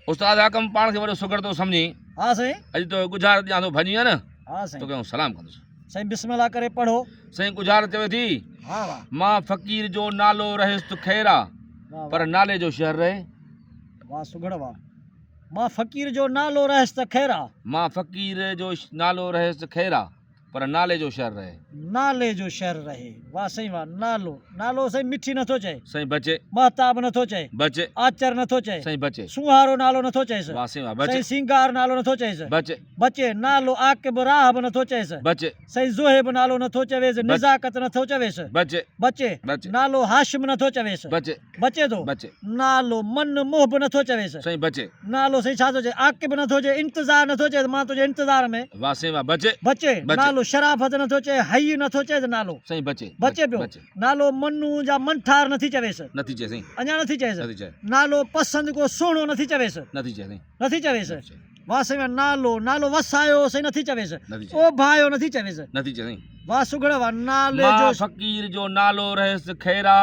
استاد حاڪم پاڻ کي وڏو سگهڙ ٿو سمجهين. ها سائين. اڄ تو ڳجهارت ڏيان ٿو ڀڃي نه. ها سائين. توکي آئون سلام ڪندس. سائين بسم الله ڪري پڙهو. سائين ڳجهارت چوي ٿي. ها وا. مان فقير جو نالو رهيس ته خير آ پر نالي جو شهر رهي. وا سگهڙ وا. مان فقير جو نالو رهيس ته خير آ. مان فقير جو نالو رهيس ته خير آ. پر نالي جو شهر رهي. نالي جو شهر رهي. واه سائين واه نالو نالو سائين مٺي نٿو چئي. سائين بچي. مهتاب نٿو چئي. بچي. آچر نٿو چئي. سائين بچي. سونهارو نالو نٿو چئيس. واه سائين واه بچي. سائين سينگار نالو نٿو چئيس. بچي. بچي نالو عاقب راهب نٿو چئيس. بچي. سائين زوهيب نالو نٿو چويس. نزاڪت نٿو چويس. بچي. بچي. بچي. نالو هاشم نٿو چويس. بچي. بچي ٿو. بچي. نالو من محب نٿو چويس. سائين بچي. نالو سائين ڇا ٿو چئي عاقب نٿو چئي انتظار نٿو چئي ته مان تنهنجي انتظار ۾. واه سائين واه بچي. بچي. بچي. نالو شرافت نٿو چئي حي نٿو چئي ته نالو. سائين بچي. بچي پيو. بچي. نالو منو جا منٺار نٿي چويس. نٿي چئي سائين. اڃا نٿي چئيس. نٿي چئي. نالو پسند ڪو سهڻو نٿي چويس. نٿي چئي سائين. نٿي چويس. نٿي چئي. واه سائين واه نالو نالو وسايو سائين نٿي چويس. نٿي چئي. اوڀايو نٿي چويس. نٿي چئي سائين. واه سگهڙ واه نالي جو. مان فقير جو نالو رهيس خيرا.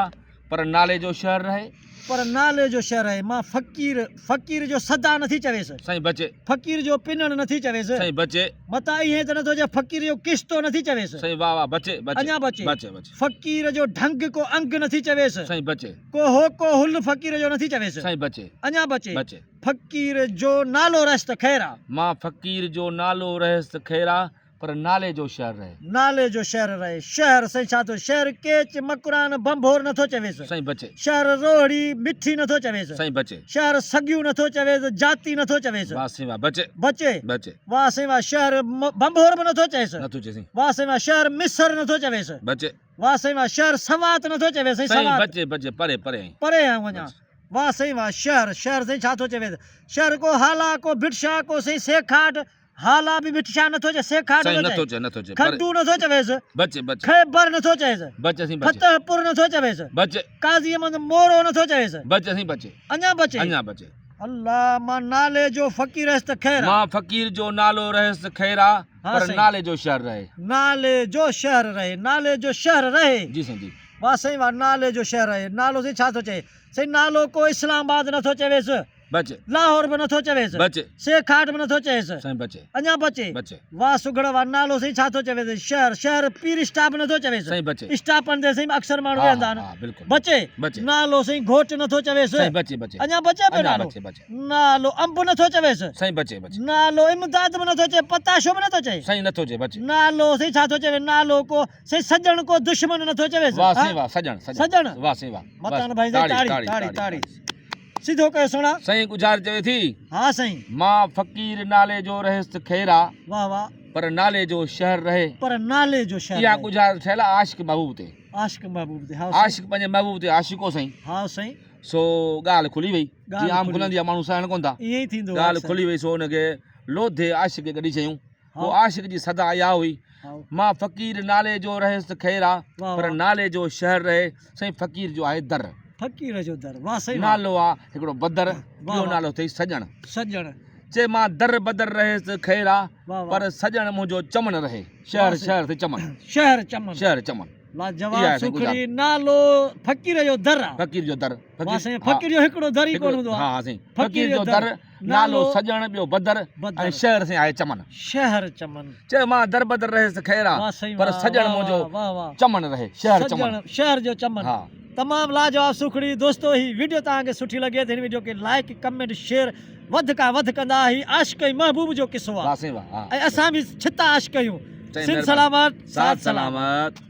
پر نالي جو شهر رهي. پر نالي جو شهر رهي. مان فقير فقير جو صدا نٿي چويس. سائين بچي. فقير جو پنڻ نٿي چويس. سائين بچي. متان ائين ته نٿو چئي فقير جو ڪشتو نٿي چويس. سائين واه واه بچي بچي. اڃا بچي. بچي بچي. فقير جو ڍنگ ڪو انگ نٿي چويس. سائين بچي. ڪو هوڪو هل فقير جو نٿي چويس. سائين بچي. اڃا بچي. بچي. فقير جو نالو رهيس ته خير آ. مان فقير جو نالو رهيس ته خير آ. پر نالي جو شهر رهي. نالي جو شهر رهي. شهر سائين ڇا ٿيو؟ شهر ڪيچ مڪران ڀنڀور نٿو چويس. سائين بچي. شهر روهڙي مٺي نٿو چويس. سائين بچي. شهر سڳيون نٿو چويس جاتي نٿو چويس. واه سائين واه بچي. بچي. بچي. واه سائين واه شهر ڀنڀور به نٿو چئيس. نٿو چئي سائين. واه سائين واه شهر مصر نٿو چويس. بچي. واه سائين واه شهر سوات نٿو چويس سائين سائين سوات. بچي بچي پري پري آهين. پري آهيون اڃا. واه سائين واه شهر شهر سائين ڇا ٿو چويس. شهر ڪو هالا ڪو ڀٽشاهه ڪو سائين سيکاٽ هالا به مٺ شاهه نٿو چئي، سيکاٽ سائين نٿو نٿو چئي، چئي نٿو چئي پر کنڊو نٿو چويس، بچ بچ خيبر نٿو چئيس، بچ سائين بچ فتح پور نٿو چويس، بچ قاضي احمد مورو نٿو چويس، بچ سائين بچ اڃا بچي. اڃا بچي. الله مان نالي جو فقير هيس ته خير آ. مان فقير جو نالو رهيس ته خير آ ها پر سائين. نالي جو شهر رهي. نالي جو شهر رهي نالي جو شهر رهي. جي سائين جي. واه سائين واه نالي جو شهر رهي نالو سائين ڇا ٿو چئي سائين نالو ڪو اسلام آباد نٿو چويس. بچ. لاهور به نٿو چويس. بچ. سيکاٽ به نٿو چئيس. سائين بچ. اڃا بچي. بچ. واه سگهڙ واه نالو سائين ڇا ٿو چويس. شهر شهر پير اسٽاپ نٿو چويس. سائين بچ. اسٽاپن تي سائين اڪثر ماڻهو ها ويهندا آهن. ها بلڪل. بچي. بچ. نالو سائين گهوٽ نٿو چويس. سائين بچي بچي. اڃا بچي پيو اڃا نالو. بچي بچي. نالو انب نٿو چويس. سائين بچي بچي. نالو امداد به نٿو چئي پتاشو به نٿو چئي. سائين نٿو چئي بچي. نالو سائين ڇا ٿو چوي نالو ڪو سائين سڄڻ ڪو دشمن نٿو چويس. واه سائين واه سڄڻ سڄڻ. سڄڻ. واه سائين واه. متان ڀائي سائين تاڙي تاڙي تاڙي تاڙي تاڙي. سڌو ڪيو سهڻا. سائين ڳجهار چوي ٿي. ها سائين. مان فقير نالي جو رهيس ته خير آ. واه واه. پر نالي جو شهر رهي. پر نالي جو شهر رهي. اها ڳجهار ٺهيل آ عاشق محبوب تي. عاشق محبوب تي ها سائين. عاشق پنهنجي محبوب تي عاشق هو سائين. ها سائين. سو ڳالهه کلي وئي. جيئن عام کلندي آ ماڻهو سهن ڪونه ٿا. ائين ئي ٿيندو آ ڳالهه اڪثر. کلي وئي سو ان کي لوڌي عاشق کي ڪڍي ڇڏيائون. پوء عاشق جي صدا اها هئي. مان فقير نالي جو رهيس ته خير آ پر نالي جو شهر رهي سائين فقير جو آهي در. فقير جو در واه سائين واه. نالو آ هڪڙو بدر ٻيو نالو اٿئي سڄڻ. سڄڻ. چي مان در بدر رهيس ته خير آ پر سڄڻ منهنجو چمن رهي شهر شهر اٿئي چمن. شهر چمن. شهر چمن. لاجواب سوکڙي نالو فقير جو در آ. فقير جو در. واه سائين فقير جو هڪڙو در ئي ڪونه هوندو آ. ها ها سائين فقير جو در نالو سڄڻ ٻيو بدر ۽ شهر سائين آهي چمن. شهر چمن. چئه مان در بدر رهيس ته خير آ پر سڄڻ منهنجو چمن رهي شهر چمن. شهر جو چمن. ها. تمام لاجواب سوکڙي دوستو هي ويڊيو توهان کي سٺي لڳي ته هن ويڊيو کي لائيڪ ڪمينٽ شيئر وڌ کان وڌ ڪندا هي عاشق ۽ محبوب جو قصو آ واه سائين واه ۽ اسان به ڇتا عاشق آهيون سنڌ سلامت ساٿ سلامت.